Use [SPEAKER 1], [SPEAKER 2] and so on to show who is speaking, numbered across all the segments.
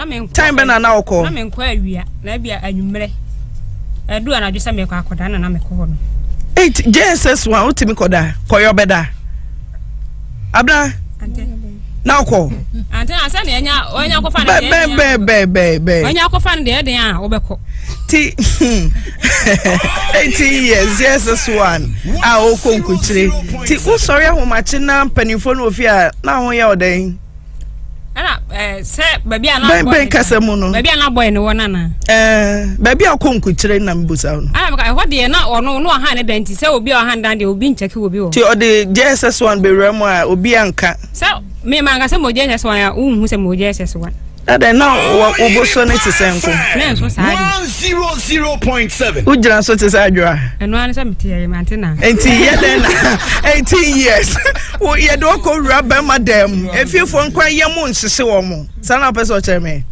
[SPEAKER 1] Time bɛ na na wokɔ?
[SPEAKER 2] Na menkɔ awia, na ebia anwummerɛ. Ɛdu anadwo sɛ mekɔ akɔda na na mekɔ hɔ no.
[SPEAKER 1] Eight JSS one wotumi kɔda kɔyɔ bɛda. Abena na wokɔ.
[SPEAKER 2] Ante na sɛ na ɛnya ɔnya akɔfa no
[SPEAKER 1] deɛ. Bɛɛ bɛɛ bɛɛ bɛɛ bɛɛ.
[SPEAKER 2] Ɔnya akɔfa no deɛ ɛden a wobɛkɔ.
[SPEAKER 1] Ti 18 years JSS one a wokɔ nkukyire ti wosɔre ahomakye na mpanimfoɔ no wɔ fie a na ho yɛ ɔdɛn.
[SPEAKER 2] ɛna ɛɛ sɛ baabi a na
[SPEAKER 1] bɛn bɛn kasa mu no
[SPEAKER 2] baabi a na bɔyɛ ne wɔ nana.
[SPEAKER 1] ɛɛ baabi a ɔkɔ nkukyerɛ na mbusa no.
[SPEAKER 2] ɛna meka ɛhɔ deɛ na ɔno no ɔhan ne dan ti sɛ obi a ɔhan dan deɛ obi nkyɛke obi wɔ.
[SPEAKER 1] ti ɔde JSS one bewura mu a obi anka.
[SPEAKER 2] sɛ mi ma nka sɛ mo JSS one a wohu sɛ mo JSS one.
[SPEAKER 1] Adɛn na wo bo so ne te sɛ nko?
[SPEAKER 2] Na nso saa de.
[SPEAKER 3] 100.7.
[SPEAKER 1] Wogyina so te sɛ adwoa.
[SPEAKER 2] Ɛno ara ne sɛ mete yɛ mante na.
[SPEAKER 1] Nti yɛ dɛn na 18 years wo yɛde ɔkɔ wura bɛrima dan mu efiefoɔ nkwa yɛ mo nhyehye wɔn mo saa na wopɛ sɛ ɔkyerɛ me.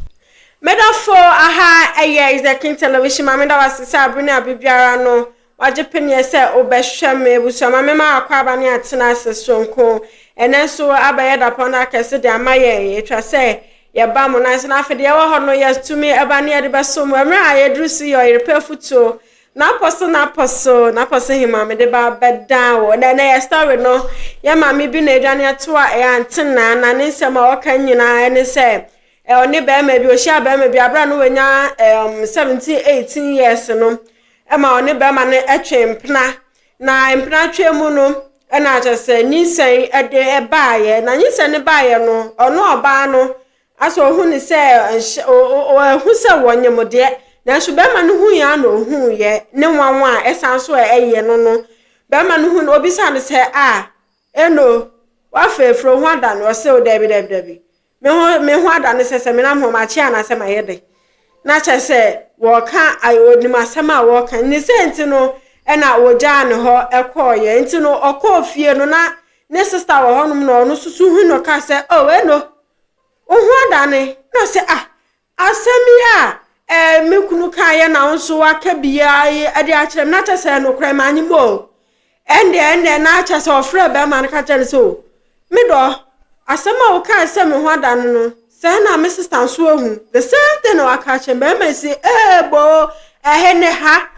[SPEAKER 4] Medafo aha ɛyɛ is the king television maame da wase sɛ abere ne abere biara no wagye peneɛ sɛ wobɛhwɛ me abusua maame ma akɔ aba ne atena ase soronko ɛnɛ nso abɛyɛ dapɔn akɛse de ama yɛn atwa sɛ Yɛba mo nan so na afei deɛ ɛwɔ hɔ no yɛtumi ba ne yɛde bɛso mo. Mmerɛ a yɛduru so yɛ ɔyere pɛ afutuo. N'apɔ so n'apɔ so n'apɔ so hema mede ba bɛdan wo. Na ɛnɛ yɛ story no yɛ maame bi na adwane ato a ɛyɛ antenna na ne nsɛm a ɔka nyinaa ɛne sɛ ɔne bɛrima bi ɔhyia bɛrima bi abere a no wanya 17 18 years no ɛma ɔne bɛrima no ɛtwe mpena na mpena twe mu no ɛna kyerɛ sɛ nyinsɛn ɛde ɛbaayɛ na nyinsɛn no baayɛ no ɔno ɔbaa no Asɛ ohu no sɛ nhyɛ o o oehu sɛ wɔnyem deɛ, nanso bɛrima no hui ara na ohuiɛ, ne nwanwa a ɛsan so a ɛyɛ no no. Bɛrima no hu no, obisaa no sɛ, Ah, Eno, woafa afuro ho ada no? Ɔse, O dabi, dabi, dabi. Me ho, me ho ada no sɛ sɛ menam hɔ makye anaasɛ mayɛ dɛn. Na kyerɛ sɛ wɔreka, onim asɛm a wɔreka. Ne sɛ nti no, ɛna wɔgyaa ne hɔ kɔɔeɛ. Nti no, ɔkɔɔ fie no, na ne sista wɔ hɔnom na ɔno nso so hu no ka sɛ, Oh, Eno, Wo ho adane? Na ɔsɛ, Ah, asɛm yi a eh, me kunu kaeɛ na wo nso waka biara yi de akyerɛ me, na kyerɛ sɛ nokorɛ manye mu o. Ɛndeɛ, ɛndeɛ na kyerɛ sɛ ɔfrɛ bɛrima no ka kyerɛ no sɛ, o, me dɔ, asɛm a wokae sɛ me ho adane no, sɛɛ na me sista nso ahu. The same thing na waka akyerɛ me. Bɛrima yi se, ee boo, ɛhe ne ha?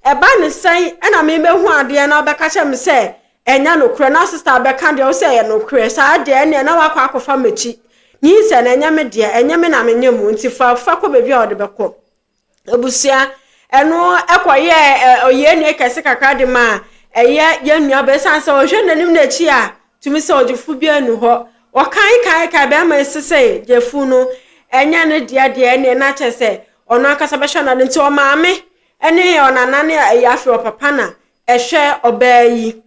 [SPEAKER 4] Ɛba ne sɛn ɛna mebɛhu adeɛ na wobɛka kyerɛ me sɛ Ɛnyɛ nokorɛ na sister bɛka deɛ wosɛ ɛyɛ nokorɛ saa deɛ ɛneɛ na wakɔ akɔfa makyi nyinsɛn no ɛnyɛ me deɛ ɛnyɛ me na menyɛ mu nti fa fa kɔ baabi a wɔde bɛkɔ abusua ɛno ɛkɔyɛ ɔyɛ kɛse kakra de ma ɛyɛ yɛn nua bɛ ɛsan sɛ ɔhwɛ n'anim n'akyi a tumi sɛ ɔgyefo bi anu hɔ ɔkan kan kan bɛrima esi sɛ gyefu no ɛnyɛ ne deɛ deɛ ɛneɛ na kyɛ sɛ ɔno ankasa bɛhwɛ no nti ɔmaame ɛne ɔnana ne ɛyɛ afei ɔpapa na Hwɛ ɔbaa yi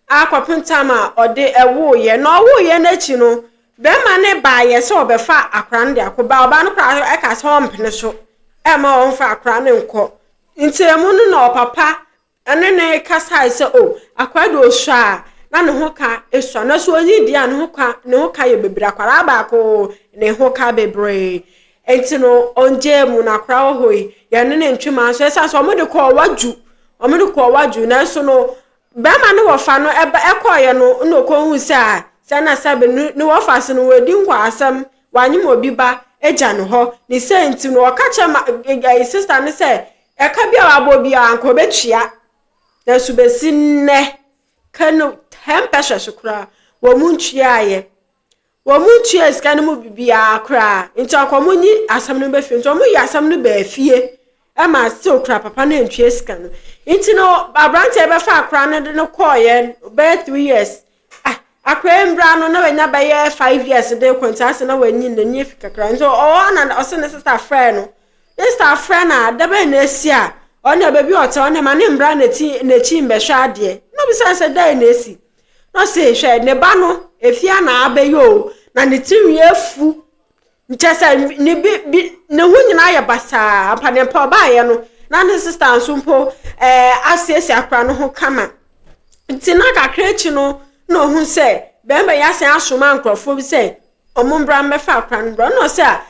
[SPEAKER 4] ara kɔpem tam a ɔde woeɛ. Na ɔwoeɛ no akyi no, bɛrima no baeɛ sɛ ɔbɛfa akwadaa no de akɔ. Ba ɔbaa no koraa ɛka sɛ ɔmpene so ɛmma ɔmfa akwadaa no nkɔ. Nti emu no na ɔpapa ɛne ne kasae sɛ o akwadaa deɛ ɔsua a na ne ho ka sua. Na so ɔnyi deɛ a ne ho ka ne ho ka yɛ bebree. Akwadaa baako ne ho ka bebree. Nti no ɔngyaa mu na akwadaa wɔ hɔ yi yɛne ne ntwe maa nso ɛsiane sɛ wɔde kɔɔ wadwu Wɔde kɔɔ Wadwo nanso no bɛrima no wɔfa no ɛba ɛkɔɔeɛ no na ɔkɔhuu sɛ a sɛ na sɛbe no ne wɔfa so no wɔadi nkwaasɛm wanyem obi ba agya no hɔ ne sɛ nti no ɔka kyerɛ ma ɛyi sista no sɛ ɛka bi a wabɔ biara nka ɔbɛtua nanso bɛsi nnɛ ka no 10 pesewas koraa wɔn mu ntuaeɛ. Wɔn ntua sika no mu biribiara koraa nti anka wɔn nyi asɛm no bɛ fie nti wɔn yi asɛm no baa fie ɛma still kora papa no ntua sika no nti no aberanteɛ bɛfa akora no de no kɔɔyɛ bɛyɛ 3 years. Ah, akora mbra no na wanya bɛyɛ 5 years de kɔ nti ase na wanyi n'ani afi kakra nti ɔwɔ na ɔsɛ ne sister frɛ no ne sister frɛ no a dabɛn na esi a ɔne baabi ɔte ɔne ma ne mbra n'akyi n'akyi mbɛhwɛ adeɛ na obisa sɛ dan na esi na ɔse hwɛ ne ba no efia na abɛyɛ o na ne tirinwi afu nkyɛ sɛ ne bi bi ne ho nyinaa yɛ basaa ampa ne mpa ɔbaayɛ no na ne sister nso mpo asiesie akora no ho kama. Nti na kakra akyi no na ohun sɛ bɛrima yi asan asoma nkurɔfoɔ bi sɛ ɔmo mbra mbɛfa akora no mbra na ɔsɛ a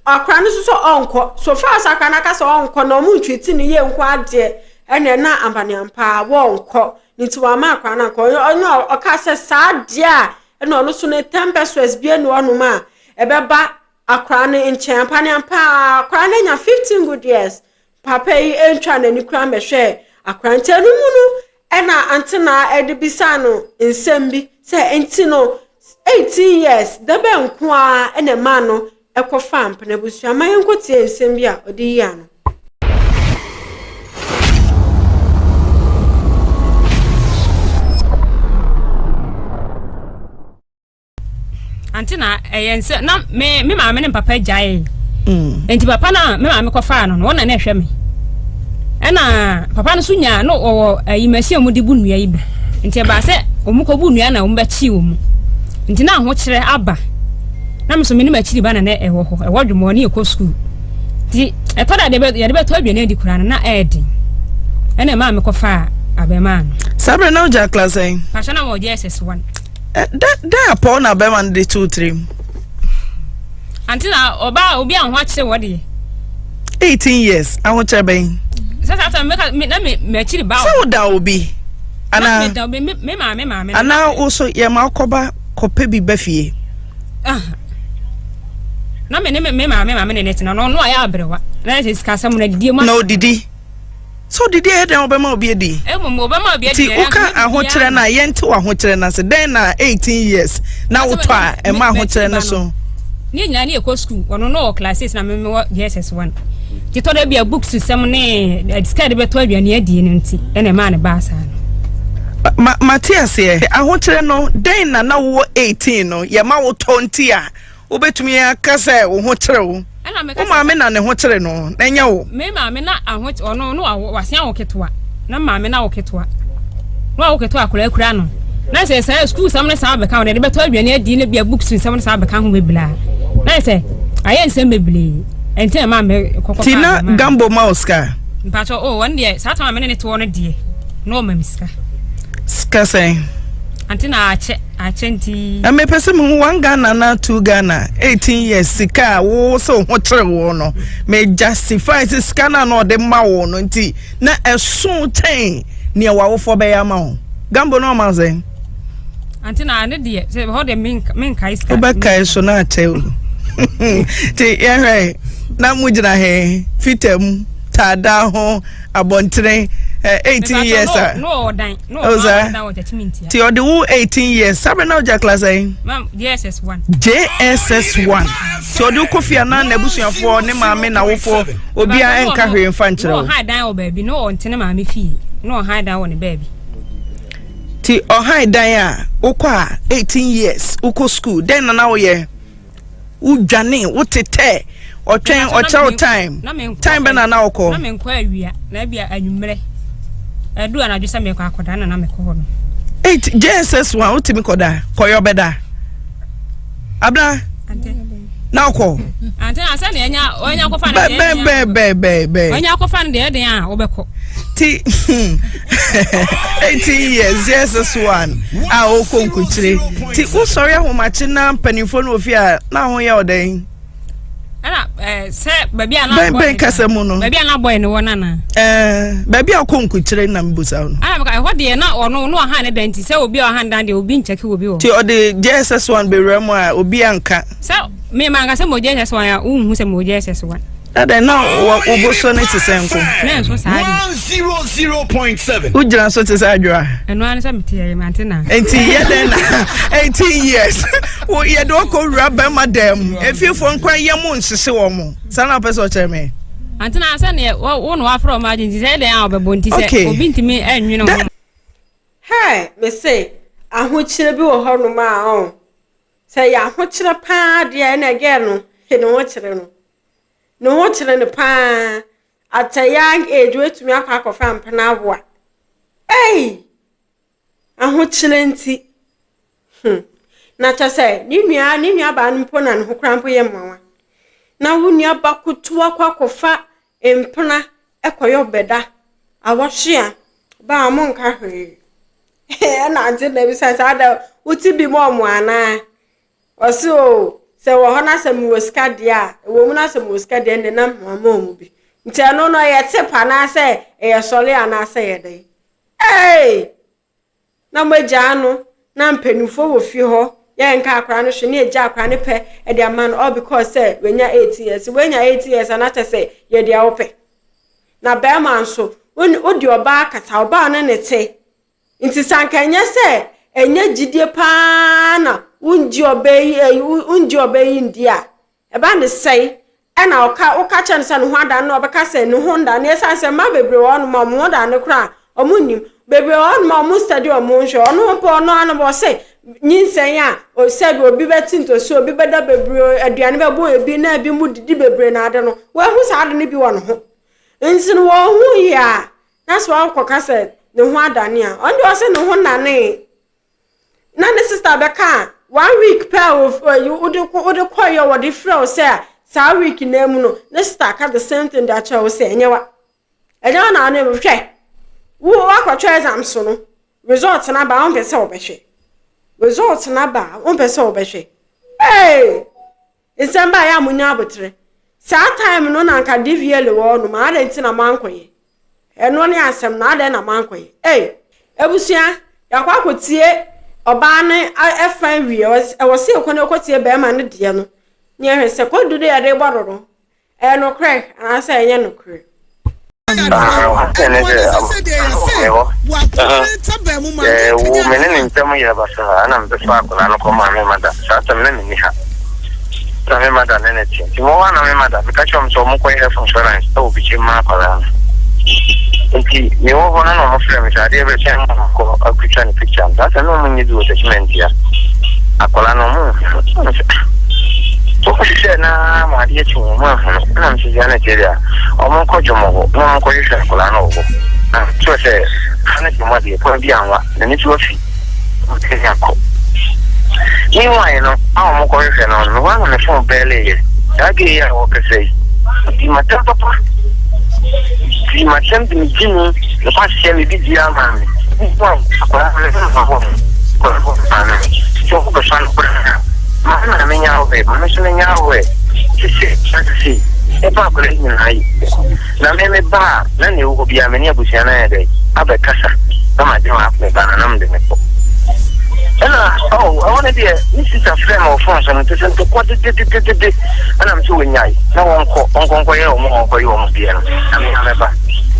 [SPEAKER 4] akora no nso sɛ ɔnkɔ. So far as akora no aka sɛ ɔnkɔ na ɔmo ntwiti ne yie nko adeɛ ɛna na ampaneampa wɔnkɔ nti wɔama akora no ankɔ. Ɔno ɔka sɛ saa deɛ a ɛna ɔno so no 10 pesewas bi enu ɔnom a ɛbɛba. akwaraa no nkyɛn. Ampa ne ampa ara, akwaraa no anya 15 good years. Papa yi ntwaa n'ani koraa mmɛhwɛɛ akwaraa nti ɛno mu no ɛna Antenaa de bisaa no nsɛm bi sɛ nti no 18 years da bɛn nko ara na ɛmaa no ɛkɔfaa mpena abusua. Ma yɛnkɔtie nsɛm bi a ɔde yii ano.
[SPEAKER 2] Ante na ɛyɛ nsɛ na me me maame ne papa gyae. Mm. Nti papa na me maame kɔfaa no no wɔn na na ɛhwɛ me. Ɛna papa no so nyaa no ɔwɔ ayi machine a wɔde bu nnua yi bi. Nti ɛbaa sɛ wɔn kɔ bu nnua na wɔn bɛkyi wɔn mu. Nti na ahokyerɛ aba. Na me so me ne m'akyiri ba na na ɛwɔ hɔ. Ɛwɔ dwom ne ɛkɔ sukuu. Nti ɛtɔ da yɛde bɛtɔ aduane adi koraa no na ɛyɛ den. Ɛna ɛmaa me kɔfaa abɛmaa no.
[SPEAKER 1] Saa berɛ na wogya class sɛn?
[SPEAKER 2] Pahyɛ na wɔ JSS 1.
[SPEAKER 1] Dɛn apɔw na bɛrima no de too tirim?
[SPEAKER 2] Ante na ɔbaa obi a ho akyerɛ wɔ deɛ.
[SPEAKER 1] 18 years ahokyerɛ bɛn?
[SPEAKER 2] Sɛ saa sɛ meka me na me m'akyiri ba.
[SPEAKER 1] Sɛ woda obi.
[SPEAKER 2] Ana me da obi me me maame maame.
[SPEAKER 1] Ana wo so yɛ ma ɔkɔba kɔpɛ bi ba fie.
[SPEAKER 2] Na me ne me maame maame ne ne tena no ɔno ayɛ aberewa. Na yɛ sɛ sika asɛm na didie mu.
[SPEAKER 1] Na odidi. Sɛ odidi a ɛyɛ dɛn ɔbɛma obi adi?
[SPEAKER 2] Mmom ɔbɛma obi adi.
[SPEAKER 1] Nti woka ahokyerɛ no a yɛnte w'ahokyerɛ no ase. Dɛn na 18 years na wotɔ a ɛma ahokyerɛ no so?
[SPEAKER 2] Ne nyinaa ne yɛkɔ sukuu ɔno no wɔ class 6 na me mewɔ JSS 1. Nti tɔ da bi a books sɛm ne eh, sika de bɛtɔ aduane adie no nti ɛna ɛmaa ne baa saa
[SPEAKER 1] no. Ma mate aseɛ. Ahokyerɛ no dɛn na na wowɔ 18 no yɛma wotɔ nti a Wobɛtumi aka sɛ wo ho kyere wo. Wo maame na ne ho kyere no, na ɛnyɛ wo.
[SPEAKER 2] Me maame na aho ɔno no wase awo ketewa. Na maame na awo ketewa. Na awo ketewa akora akura no. Na sɛ saa sukuu sɛm no saa bɛka ho de bɛtɔ aduane adi ne bia books nsɛm no saa bɛka ho bebree a. Na sɛ ayɛ nsɛm bebree. Ɛnti na maame kɔkɔ
[SPEAKER 1] Ti na Gambo ma wo sika?
[SPEAKER 2] Mpatsɔ oh wɔn deɛ saa tam a me ne ne toɔ no deɛ na ɔma me sika.
[SPEAKER 1] Sika sɛn?
[SPEAKER 2] Ante na akyɛ. Akyɛ nti.
[SPEAKER 1] Na mepɛ sɛ mehu one Ghana na two Ghana 18 years sika a wo sɛ wo ho kyere wo no me justify sɛ sika no a na ɔde ma wo no nti na ɛso kyɛn nea w'awofoɔ bɛyɛ ama wo Gambo no ɔma wo sɛn?
[SPEAKER 2] Ante na ne deɛ sɛ hɔ deɛ menkae sika.
[SPEAKER 1] Wobɛkae so na akyɛ o nti yɛhwɛ na mogyina he fita mu taadaa ho abɔntene 18 years a ɔsa ti ɔde wo 18 years sábẹ náà ọjà class ẹyin.
[SPEAKER 2] JSS one.
[SPEAKER 1] JSS one ti ɔde wo kɔ fie anaa n'abusuafoɔ ne maame n'awofoɔ obiara nka hwee nfa nkyerɛ wo.
[SPEAKER 2] Na ɔhan dan wɔ baabi na ɔnte ne maame fie na ɔhan dan wɔ ne baabi.
[SPEAKER 1] Ti ɔhan dan a wokɔ a 18 years wokɔ school dɛn na na woyɛ. Wodwane, wotetɛ, ɔtwɛn, ɔkyerɛ wo time. Time bɛ na na wokɔ?
[SPEAKER 2] Na menkɔ awia, na ebia anwummerɛ. Ɛdu anadwo sɛ mekɔ akɔda na na mekɔ hɔ no.
[SPEAKER 1] Eight JSS one wotumi kɔda kɔyɔ bɛda. Abena na wokɔ.
[SPEAKER 2] Ante na sɛ na ɛnya ɔnya akɔfa no
[SPEAKER 1] deɛ. Bɛn bɛn bɛn bɛn bɛn.
[SPEAKER 2] Ɔnya akɔfa no deɛ ɛden a wobɛkɔ.
[SPEAKER 1] Ti 18 years JSS one a wokɔ nkukyire. Ti wosɔre ahomakye na mpanimfoɔ no wɔ fie a na ho yɛ ɔdɛn.
[SPEAKER 2] Ɛna ɛɛ sɛ baabi a na
[SPEAKER 1] bɛn bɛn kasa mu no.
[SPEAKER 2] Baabi a na bɔyɛ ne wɔ nana.
[SPEAKER 1] Ɛɛ baabi a ɔkɔ nkukyire na mbusa no.
[SPEAKER 2] Ɛna meka ɛhɔ deɛ na ɔno no ɔhan ne dan ti sɛ obi a ɔhan dan deɛ obi nkyɛke obi wɔ.
[SPEAKER 1] Ti ɔde JSS one bewura mu a obi anka.
[SPEAKER 2] Sɛ me ma nka sɛ mo JSS one a wohu sɛ mo JSS one.
[SPEAKER 1] Adɛn na wo bo so no te sɛ nko?
[SPEAKER 2] Na nso saa de.
[SPEAKER 3] 100.7.
[SPEAKER 1] Wogyina so te sɛ adwoa.
[SPEAKER 2] Ɛno ara ne sɛ mete yɛ mante na.
[SPEAKER 1] Enti yɛ dɛn na 18 years wo yɛde ɔkɔ wura bɛrima dan mu efiefoɔ nkwa yɛ mo nsese wɔn mo saa na wopɛ sɛ ɔkyerɛ me.
[SPEAKER 2] Ante na sɛ neɛ wo na wafrɛ ɔmo agye nti sɛ ɛdɛn a ɔbɛbɔ nti sɛ obi ntumi ɛnwene ho.
[SPEAKER 4] Hey, me se ahokyerɛ bi wɔ hɔnom a ɔn sɛ yɛ ahokyerɛ paa deɛ ɛna girl no ne ho kyerɛ no. Ne ho kyere no paa. At a young age, watumi akɔ akɔfa mpena awo a. Ei! Ahokyere nti. Hmm. Na kyɛ sɛ, ne nua, ne nuabaa no mpo na ne ho koraa mpo yɛ mmoawa. Na wo nua ba koto akɔ akɔfa mpena kɔyɛ ɔbɛda. Awɔhwe a, ba a monka hwee. Ɛna ante na bisa sɛ ada wote bi ma ɔmo anaa? Ɔse oo, sɛ ɛwɔ hɔ na sɛ mewɔ sika deɛ a, ɛwɔ mu na sɛ mewɔ sika deɛ ɛnde na mama wɔn bi. Nti ɛno no ɛyɛ tip anaasɛ ɛyɛ sɔle anaasɛ ɛyɛ dɛn? Ei! Na moagyaa no na mpanimfoɔ wɔ fie hɔ. Yɛnka akwadaa no hwee na yɛgya akwadaa no pɛ de ama no all because sɛ wanya 18 years. Wanya 18 years a na kyerɛ sɛ yɛ deɛ wopɛ. Na bɛrima nso, wode ɔbaa kasa, ɔbaa no ne te. Nti sɛ anka ɛnyɛ sɛ ɛnyɛ gyidie paa na wongye ɔbaa yi ɛyi wongye ɔbaa yi ndi a, ɛba ne sɛn ɛna ɔka woka kyerɛ no sɛ ne ho adane no ɔbɛka sɛ ne ho ndane ɛsiane sɛ mmaa bebree wɔ hɔnom a wɔn ho dane koraa a wɔn nnim bebree wɔ hɔnom a wɔn study wɔn nhwɛ ɔno mpo ɔno ano ɔsɛ nyinsɛn a sɛ obi bɛte ntosuo obi bɛda bebree aduane bɛbɔ ebi na ebi mu didi bebree na ade no wɔahu saa ade no bi wɔ ne ho nti no wɔn ho yie a na sɛ wakɔka sɛ ne ho adane a ɔno deɛ ɔsɛ ne ho nanee na ne sister bɛka a one week pɛ a wode wode kɔyɛ wɔde frɛ wo sɛ saa week na mu no ne sister aka the same thing de akyerɛ wo sɛ ɛnyɛ wa ɛnyɛ wa na ɔne hwɛ wo wakɔtwerɛ exam so no result na ba wompɛ sɛ wɔbɛhwɛ result na ba wompɛ sɛ wɔbɛhwɛ ee nsɛm ba yɛ a monya abotire saa time no na nka DVLA wɔ hɔ nom adɛn nti na moankɔyɛ ɛno ne asɛm na adɛn na moankɔyɛ ee abusua yɛakɔ akɔtie ɔbaa no ɛfa wie ɛwɔ sɛ ɛkɔ no ɛkɔtie bɛrima no deɛ no ne ɛhwɛ sɛ kɔdu de yɛde bɔ no no ɛyɛ nokorɛ anaasɛ ɛnyɛ nokorɛ.
[SPEAKER 5] Wo me ne ne ntam yɛ basaa na mebɛfa akwadaa no kɔmaa me mada saa tam na menni ha na me mada ne ne te nti mewɔ hɔ a na me mada meka kyerɛ wɔn sɛ wɔnkɔyɛ health insurance ɛwɔ bikyɛ mu ma akwadaa no nti mewɔ hɔ no na wɔfrɛ me sɛ adeɛ bɛkyɛn ma kɔ akutwa ne picture no saa sɛ na wɔnyɛ bi wɔ document a Akwadaa no, ɔmo nhu no. Ɛna mesɛ ah, ɔmo hwehwɛɛ no ara ma adeɛ kye wɔn, ɔmo anhu no. Ɛna mesɛ deɛ na ɛteɛ deɛ a, ɔmo nkɔ dwom hɔ na ɔmo nkɔhwehwɛ akwadaa no wɔ hɔ. Na kyerɛ sɛ, ha ne dwom adeɛ, kwan bi anwa, n'ani so afi, ɔbɛtumi akɔ. Meanwhile no, a ɔmo kɔhwehwɛ no no, mehɔ ara na me phone bɛɛleeɛ. Saa gay yi a wɔkasa yi, ɔdii m'atɛm papa. Dii m'atɛm de me gyimi, me kwaseɛ, me biribiara maa me. Meanwhile, akwadaa no, me ho mma hɔ no. Maame, sɛ wobɛfa no koraa a, ma me maame nyɛ aware, ma me nso menyɛ aware. Sese, na sese, ɛfa akwadaa yi nyinaa yi. Na me me ba a, na nea ɛwɔ hɔ biara, me ne abusua no ayɛ dɛ, abɛkasa, na magye ma me ba no, na mede no kɔ. Ɛna, oh, ɛhɔ no deɛ, me sista frɛ me wɔ fon so no, te sɛ ntɔkwa dedededede, ɛna me sɛ wɔnyae, na wɔnkɔ, wɔnkɔ nkɔyɛ wɔn a wɔnkɔyɛ wɔn deɛ no, na me ara mɛba.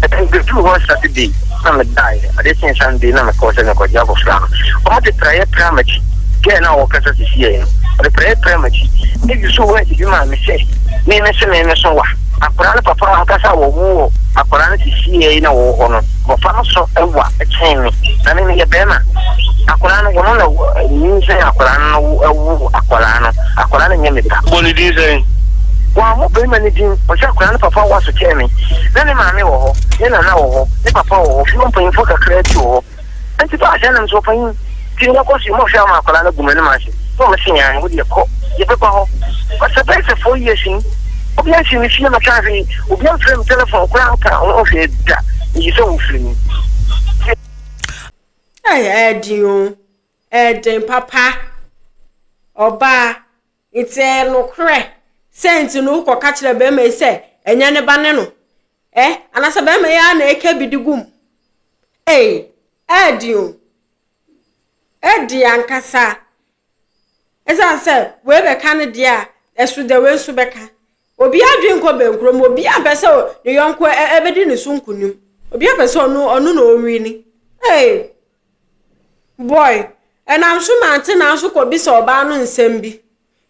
[SPEAKER 5] Ɛbɛduru hɔ Saturday, na medaeɛ. Ade kyee Sunday na mekɔɔ sɛ mekɔgye abɔfra no. Wɔde praeɛ praa m'akyi. Girl no a wɔkasa sisiɛ no, ɔde praeɛ praa m'akyi. Eyi so words bi maa me sɛ me me se me me so wa. Akwadaa no papa ankasa a wɔwoo akwadaa no sisiɛ yi na wɔwɔ hɔ no, papa no so wa kyɛn me. Na me meyɛ bɛrima. Akwadaa no, wɔn na nyinsɛn akwadaa no na wɔwoo akwadaa no. Akwadaa no nyɛ me ba.
[SPEAKER 6] Bɔ ne din sɛn?
[SPEAKER 5] Wɔammɔ barima no din. Ɔsɛ akwadaa no papa wa so kyɛn me. Na ne maame wɔ hɔ, ne nana wɔ hɔ. Ne papa wɔ hɔ, fie hɔ mpanyimfoɔ kakraa bi wɔ hɔ. Enti baa sɛ nam so ɔpanyin, nti yɛkɔ so yi, mohwɛ ama akwadaa no agu m'anim ase. Na wɔn se, Aane, wo deɛ kɔ, yɛbɛba hɔ. Ɔsɛ bɛyɛ sɛ 4 years ni, obiara nsi me fie mmɛka hwee, obiara mfrɛ me telephone koraa nka ho hwee da, meyi sɛ wɔfiri mu.
[SPEAKER 4] Ɛyɛ ɛden o, ɛden papa. Ɔbaa, nti ɛyɛ nokorɛ sɛ nti no wokɔka kyerɛ bɛrima yi sɛ ɛnyɛ ne ba ne no. Ɛ anaasɛ bɛrima yi ara na ɛka bi de gu mu. Ei, ɛden o. Ɛden ankasa. Ɛsiane sɛ wei bɛka no deɛ a, ɛso deɛ wei nso bɛka. Obiara adwene nkɔ bɛnkuro mu. Obiara mpɛ sɛ ne yɔnko ɛbɛdi ne so nkonim. Obiara pɛ sɛ ɔno ɔno na ɔwini. Ei, boy, ɛnam so mante nanso kɔbisa ɔbaa no nsɛm bi.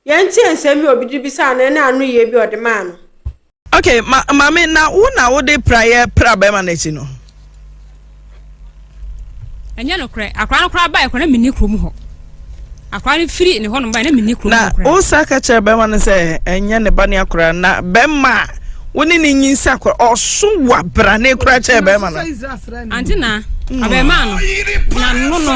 [SPEAKER 4] Yɛntie nsɛm bi a obi de bisaa no ne ano yie bi a ɔde maa no.
[SPEAKER 1] Okay, ma maame na wo na wode praeɛ pra bɛrima no akyi no?
[SPEAKER 2] Ɛnyɛ nokorɛ. Akwadaa no koraa baeɛ koraa na menni kurom hɔ. Akwadaa no firi ne hɔnom baeɛ na menni kurom
[SPEAKER 1] Na
[SPEAKER 2] hɔ koraa.
[SPEAKER 1] wosa ka kyerɛ bɛrima no sɛ ɛnyɛ ne ba ne akwadaa na bɛrima a wo ne ne nyinsa akwadaa ɔso wa brane koraa kyerɛ bɛrima no.
[SPEAKER 2] Ante na abɛɛmaa no na no no.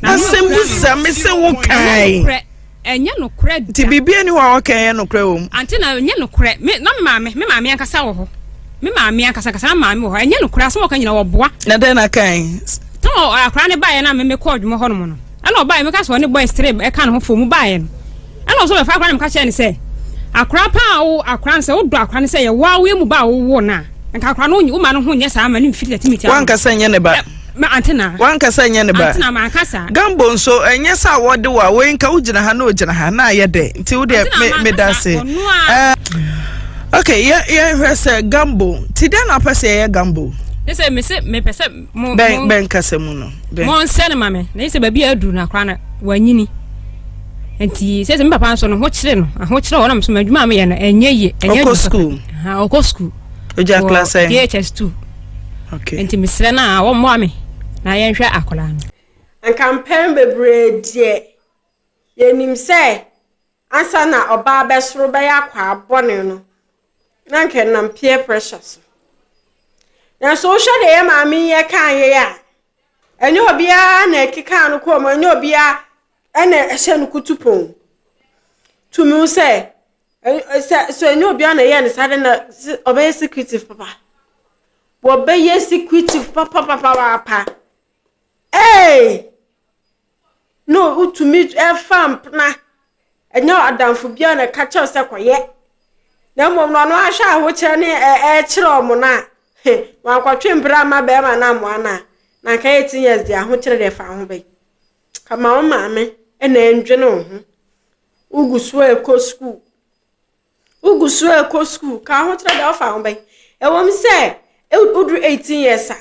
[SPEAKER 2] Na no
[SPEAKER 1] Asɛm
[SPEAKER 2] kura
[SPEAKER 1] bu
[SPEAKER 2] no.
[SPEAKER 1] sa me se wo
[SPEAKER 2] Ɛnyɛ
[SPEAKER 1] kae.
[SPEAKER 2] nokorɛ. Ɛnyɛ nokorɛ da.
[SPEAKER 1] Nti biribi ani hɔ a wɔka ɛyɛ nokorɛ wɔ mu.
[SPEAKER 2] Ante na ɛnyɛ nokorɛ. Me na me maame, me maame ankasa wɔ hɔ. Me maame ankasa ankasa na me maame wɔ hɔ. Ɛnyɛ nokorɛ asɛm a ɔka nyinaa ɔboa.
[SPEAKER 1] Na dɛn na kae?
[SPEAKER 2] Tam a akwadaa no baeɛ na me mekɔɔ adwuma hɔ nom no, ɛna ɔbaeɛ meka sɛ ɔne boys three ɛka ne ho fo mu baeɛ no, ɛna ɔsɛ ɔbɛfa akwadaa no meka kyerɛ no sɛ akwadaa paa a wo akwadaa no sɛ wodɔ akwadaa no sɛ yɛ waa woyɛ mu ba a wowoo no a nka akwadaa no woma no ho nyɛ saa ma no mfiri tɛtimiti ano.
[SPEAKER 1] Wankasa nyɛ ne ba. Wankasa nyɛ ne ba. Gambo nso ɛnyɛ sɛ a wɔde wo a wei nka wogyina ha na ogyina ha na ayɛ dɛ nti wo deɛ meda ase. Ok, yɛhwɛ sɛ Gambo nti dɛn na wopɛ sɛ yɛyɛ Gambo?
[SPEAKER 2] Ne sɛ mese mepɛ sɛ mo
[SPEAKER 1] bɛn bɛn kasa mu no.
[SPEAKER 2] Mo nsɛ no ma me na sɛ baabi a aduru no akora no wanyini nti sɛ sɛ me papa nso no ho kyerɛ no ahokyerɛ wɔ nam so ma adwuma a meyɛ no ɛnyɛ yie ɛnyɛ
[SPEAKER 1] ɔkɔ school
[SPEAKER 2] ɔkɔ school.
[SPEAKER 1] Ogya class
[SPEAKER 2] sɛn? JHS 2.
[SPEAKER 1] Okay.
[SPEAKER 2] Nti mesrɛ no a wɔmmoa me na yɛnhwɛ akwadaa no.
[SPEAKER 4] Anka mpɛn bebree deɛ, yɛnim sɛ ansa na ɔbaa bɛsoro bɛyɛ akwaa bɔne no, na anka ɛnam peer pressure so. Nanso wohwɛ deɛ yɛ maame yi ɛkaa yei a, ɛnyɛ obiara na ɛkekaa no kɔɔ mu, ɛnyɛ obiara na ɛhyɛ no kutupɔn. Tumi wo sɛ Sɛ sɛ ɛnyɛ obiara na ɛyɛɛ no saa de na ɔbɛyɛ secretive papa. Wɔbɛyɛ secretive papapapaapa. Ee! Na wotumi fa mpena. Ɛnyɛ adamfo biara na ɛka kyerɛ wo sɛ kɔyɛ. Na mmom no ɔno ahwɛ ahokyerɛ ne ɛkyerɛ wɔn no a, wankɔtwe mpena amma bɛrima no ammoa no a, na anka 18 years deɛ ahokyerɛ deɛ fa ho bɛn. Ka ma wo maame na ɛndwene wo ho. Wogu so rekɔ sukuu. Wogu so rekɔ sukuu. Ka ho kyerɛ deɛ wofa ho bɛn. Ɛwom sɛ woduru 18 years a,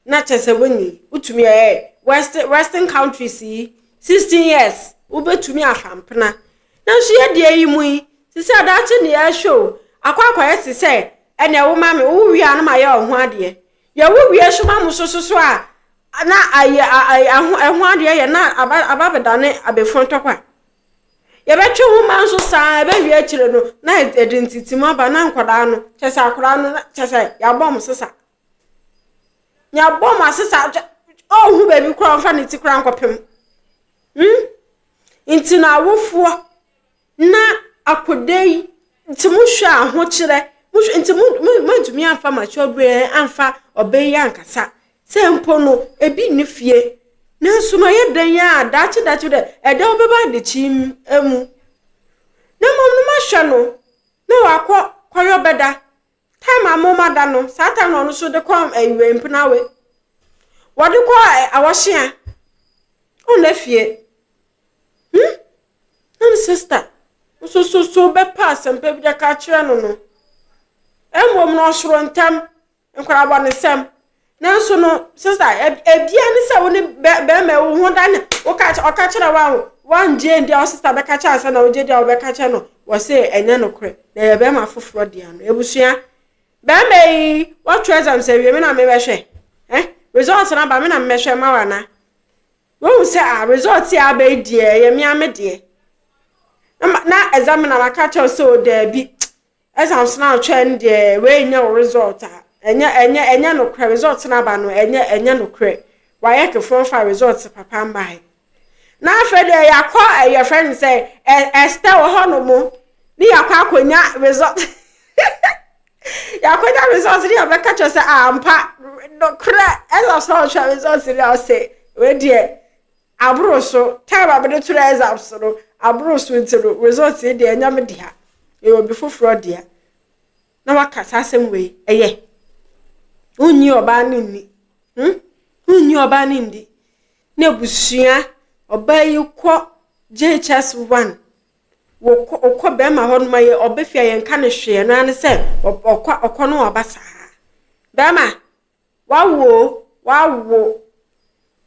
[SPEAKER 4] na kyerɛ sɛ woanyin. Wotumi ɛɛ west western countries yi, 16 years wobɛtumi afa mpena. Nanso yɛ deɛ yi mu yi, te sɛ daakye ne yɛrehwɛ o, akɔ akɔyɛ te sɛ ɛnea wo ma me, wowo wie a na mayɛ wo ho adeɛ. Yɛwo wie nso ma mo so so so a, na ayɛ aho ɛho adeɛ yɛ na aba aba abɛdane abɛfua ntɔkwa. Yɛbɛtwe ho ma nso saa ɛbɛwie akyire no na ɛde ntitimu aba na nkwadaa no kyɛ sɛ akwadaa no kyɛ sɛ yɛabɔ wɔn sesa. Yɛabɔ wɔn asesa ɔnhu baabi koraa ɔmfa ne ti koraa nkɔpem. Hmm? Nti na awofoɔ Na akoda yi, nti mohwɛ a ahokyerɛ, mohwɛ nti mo mo moantumi amfa mature brain amfa ɔbɛ yi ankasa sɛ mpo no ebi nni fie nanso no ɛyɛ dɛn a daakye daakye dɛ ɛdɛ wobɛba adekyee mu na mmom no mahwɛ no na wakɔ kɔyɔ bɛda Time a moma da no, saa time na ɔno nso de kɔ ɛwɛ mpenawe. Wɔde kɔ awɔhyea. Ɔnna fie. Hmm? Na ne sister nso so so bɛpa asɛmpa bi de ka kyerɛ no no. Mmom no ɔsoro ntɛm, nkwadaa bɔ ne nsɛm. Nanso no, sista, ebia ne sɛ wo ne bɛrima wo ho da ne woka ɔka kyerɛ wo a wangye ndi a wo sista bɛka kyerɛ ansa na wogye di a wobɛka kyerɛ no wɔ se ɛnyɛ nokorɛ na ɛyɛ bɛrima foforɔ dea no. Abusua, bɛrima yi wɔtwerɛ exams awie me na mebɛhwɛ eh results no aba me na mebɛhwɛ ma wo ana? Wohu sɛ ah results yi a aba yi deɛ ɛyɛ me ara me deɛ. Na examiner maka kyerɛ wo sɛ o daabi Exams no a wotwerɛ no deɛ wei nyɛ wo result a ɛnyɛ ɛnyɛ ɛnyɛ nokorɛ result no aba no ɛnyɛ ɛnyɛ nokorɛ wayɛ kefoɔ mfa result papa mbae na afei deɛ yɛakɔ ɛyɛ fɛ no sɛ ɛstɛ wɔ hɔ nom ne yɛakɔ akɔnya result yɛakɔnya result ne yɛbɛka kyerɛ sɛ ampa nokorɛ exams no a wotwerɛ result no a ɔsɛ wei deɛ Aboro so, time a mede twerɛ exams no, aboro so nti no, results yi deɛ ɛnyɛ me dea, ɛyɛ obi foforɔ dea. Na waka saa asɛm wei, ɛyɛ. Wonnyi ɔbaa no nni. Hmm? Wonnyi ɔbaa no nni. Na abusua, ɔbaa yi kɔ JHS 1, wɔkɔ ɔkɔ bɛrima hɔ nom ayɛ ɔbɛ fie a yɛnka no hwee, ɛno ara ne sɛ ɔkɔ ɔkɔ no ɔba saa. Bɛrima, Wawo o, wawo.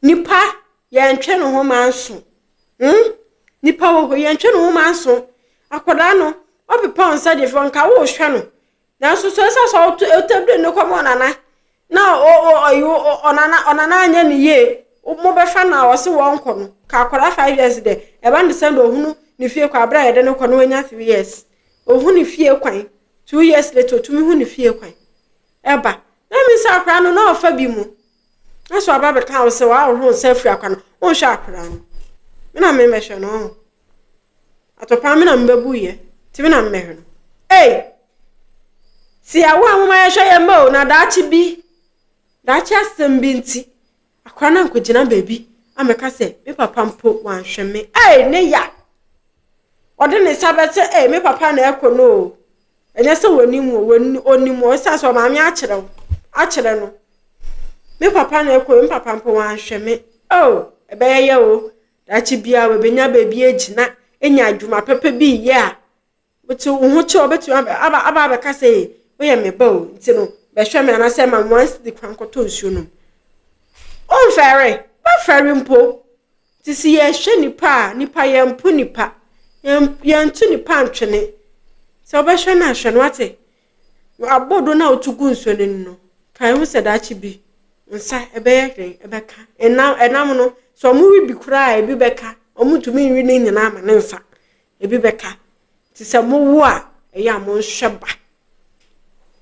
[SPEAKER 4] Nipa, yɛntwe ne ho manso. Hmm? Nipa wɔ hɔ, yɛntwe ne ho manso. Akwadaa no, ɔpepa wo nsa deɛ fɛ, nka wohwɛ no. Nanso so ɛsɛ sɛ ɔtɛbile ne kɔm ɔnana. Na ɔnana ɔnana anyɛ ne yie. Mobɛfa no a ɔse wɔnkɔ no. Ka akwadaa 5 years dɛ, ɛba ne sɛ na ɔhunu ne fie kwan, abere a yɛde no kɔ no wanya 3 years. Ɔhu ne fie kwan. 2 years later, ɔtumi hu ne fie kwan. Ɛba. Na me sɛ akwadaa no na ɔfa bi mu. Na so aba bɛka wo sɛ wɔahohoro nsa afiri akwadaa no. Wonhwɛ akwadaa no. Me na memmɛhwɛ no. Ɔho. Atɔpaa me na mebɛbu yɛ. Nti me na memmɛhwɛ no. Ei! Si awo a moma yɛhwɛ yɛn mma o na daakye bi, daakye asɛm bi nti, akwadaa no ankɔgyina baabi amɛka sɛ me papa mpo wanhwɛ me. Ei, ne ya! Ɔde ne nsa bɛte, ei, me papa na ɛkɔ no o. Ɛnyɛ sɛ wɔnim wo, wɔn ɔnim wo, ɛsiane sɛ ɔmaame akyerɛ wo, akyerɛ no. Me papa na ɛkɔ, me papa mpo wanhwɛ me. Oh, ɛbɛyɛ yɛ o. Daakye biara wɔbɛnya baabi agyina, anya adwuma pɛpɛ bi yɛ a, wote wo ho kyɛ wobɛtumi aba aba aba abɛka sɛ ee woyɛ me ba o nti no bɛhwɛ me anaasɛ ma me one cedi kwan kɔtɔ nsuo nom. Womfɛre, wobɛfɛre mpo. Nti sɛ yɛhwɛ nipa a, nipa yɛmpo nipa, yɛnto nipa ntwene. Sɛ wobɛhwɛ no a hwɛ no wate. Abodo no a wotu gu nsuo no ani no, kae ho sɛ daakye bi wo nsa ɛbɛyɛ den ɛbɛka. Ɛnam ɛnam no, sɛ wɔn we bi koraa a ebi bɛka. Wɔntumi nwe ne nyinaa ma ne nsa. Ebi bɛka. Nti sɛ mowo a, ɛyɛ a monhwɛ ba.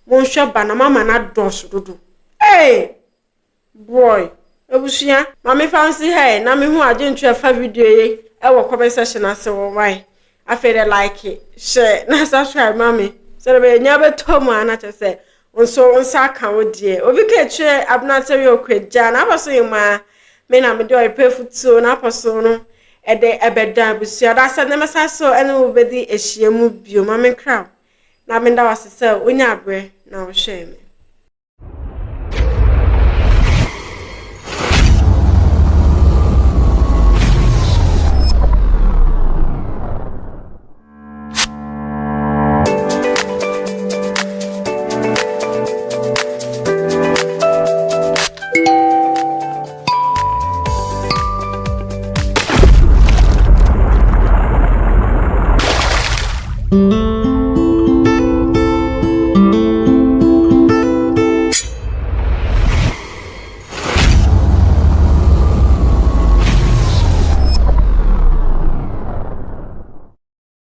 [SPEAKER 4] Monhwɛ ba na moama no adɔɔso dodo. Ee! Boy, abusua, ma me fa nsi ha ɛ na me hu adwenkyerɛ fa video yi ɛwɔ comment section ase wɔ why. Afei de like, share na subscribe ma me. Sɛ de bɛyɛ nya bɛtɔ mu a na kyerɛ sɛ nso wo nsa aka wo deɛ. Obi ka akyire Abena Tɛwi Okwagya na apɔ so yi ma me na mede ɔyepɛ futuo na apɔ so no ɛde ɛbɛda abusua. Da sɛ ne mɛsa so ɛne wo bɛdi ahyia mu bio ma me nkra na menda wase sɛ wonya abrɛ na wohwɛɛ me.